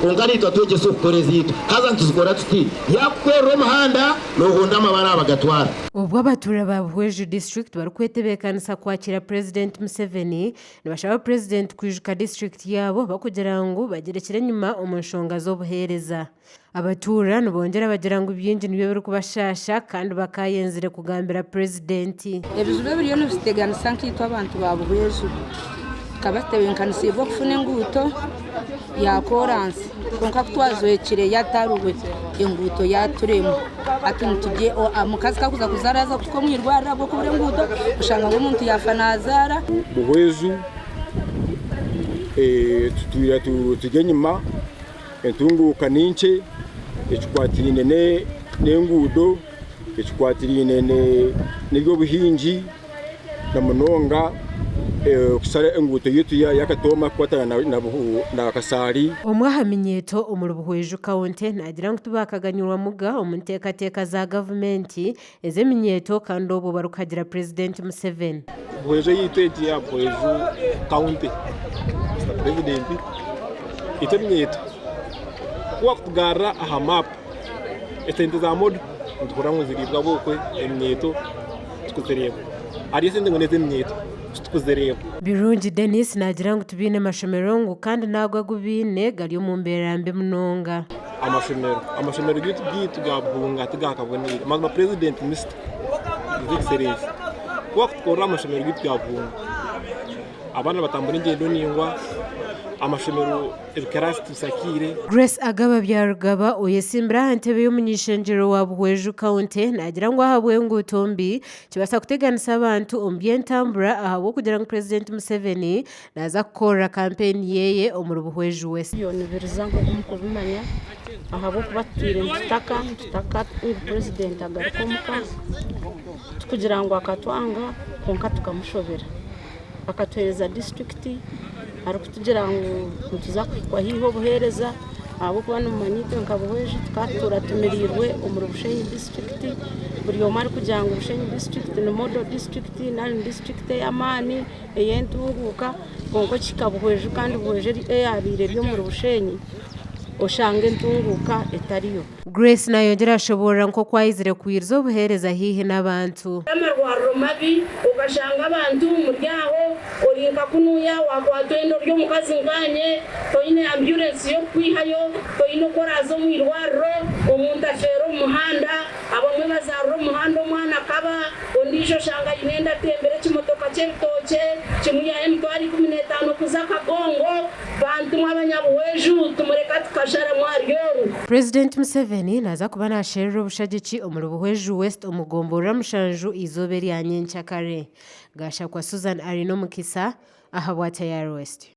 Kwonka naitwe atwegyesa okukora ezaitu. Haza nituzikora tuti, Yaakukorera omuhanda, noohonda amabaare aha bagatwara. Obwo abatuura ba Buhweju District barikwetebeekanisa kwakira Purezidenti Museveni, nibashaba Purezidenti kwijuka disiturikiti yaabo barikugira ngu bagirekire enyima omu nshonga z'obuheereza. Abatuura nibongyera bagira ngu bingi nibyo birikubashaasha kandi bakaayenzire kugambira Purezidenti. Ebizibu ebiriyo nibituteganisa nkaitwe abantu ba Buhweju, tukaba tutebeekanisiibwe okufuna enguuto ya koraansi kwonka ku twazwekire yatarurwe enguuto yaturemwa. Hati omukazi ku arikuza kuzaara yaaza kuhika omu irwariro ahabw'okubura enguuto oshanga ngu omuntu yaafa naazaara. Buhweju tutwire turi enyima. Entunguuka ni nkye ekikwatiraine n'enguudo, ekikwatiraine n'eby'obuhingi na munonga okushara enguuto yaitu ya Katooma kukwatana na Kasaari. Omwe aha minyeeto omuri Buhweju County naagira ngu tibaakaganyirwamuga omu nteekateeka za gavumenti ez'eminyeeto kandi obwo barikuhagira Purezidenti Museveni. Buhweju eyaitu egi eya Buhweju County, Mister President, itwe eminyeeto ku wakutugarra aha maapu esente za modo nituhurira ngu niziriibwa ab'okwe eminyeeto tikuzireeba. Hariyo esente ngu n'ez'eminyeeto titukuzireeba. Birungi Denis naagira ngu tibaine mashomero ngu kandi n'ago agu baine gari omu mbeera mbi munonga. Amashomero, amashomero gaitu gaitu ga Buhunga tigakaboneire. Mazima Purezidenti Mister His Excellency ku wakutukorera amashomero gaitu ga Buhunga, abaana nibatambura engyendo ndaingwa, amashomero ebikaraasi tibishakiire. Grace Agaba Byarugaba oyesimbire aha ntebe y'omuny'ishengyero wa Buhweju County naagira ngu ahabw'enguuto mbi kibaasa kuteganisa abantu omu by'entambura ahabw'okugira ngu Purezidenti Museveni Naaza kukorera kampeyini ye omuri Buhweju West. Ebyo nibiriza nk'oku murikubimanya ahabw'okuba tutwire nitutaka, nitutaka ngu purezidenti agaruke omuka tikugira ngu akatwanga kwonka tukamushobera. Akatuheereza disiturikiti arikutugira ngu nituza kuhikwa haihi obuheereza ahabw'okuba nimumanya itwe nka Buhweju tukaba tutuura tumiriirwe omuri Bushenyi disiturikiti buri omwe arikugira ngu Bushenyi disiturikiti ni modo disiturikiti nari ni disiturikiti ey'amaani. ey'entunguuka kwonka okihika Buhweju kandi Buhweju eyaabaire eri omuri Bushenyi oshanga entunguuka etariyo. Grace nayongyera ashoboorora nk'oku aizire kwiriza obuheereza haihi n'abantu. Amarwariro mabi, okashanga abantu muri aho ori nka kunuya wakwatwa enda ori omukazi nkanye toine amburensi y'okukwihayo, toine oku oraaze omu irwariro, omuntu afeera omu muhanda, abamwe bazaarira omu muhanda omwana akaba. Ondiijo oshanga aine enda atembire ekimotoka ky'ebitookye kimwihaho emitwaro 15 kuza Kagongo. Bantu mwe abanyabuhweju tumureka tukasharamu ahari oru. Purezidenti Museveni naaza kuba naasherura obushagiki omuri Buhweju West omu gomborora mushanju eizooba erya nyenkyakare. Gashakwa Susan Arinomukisa ahabwa Tayari West.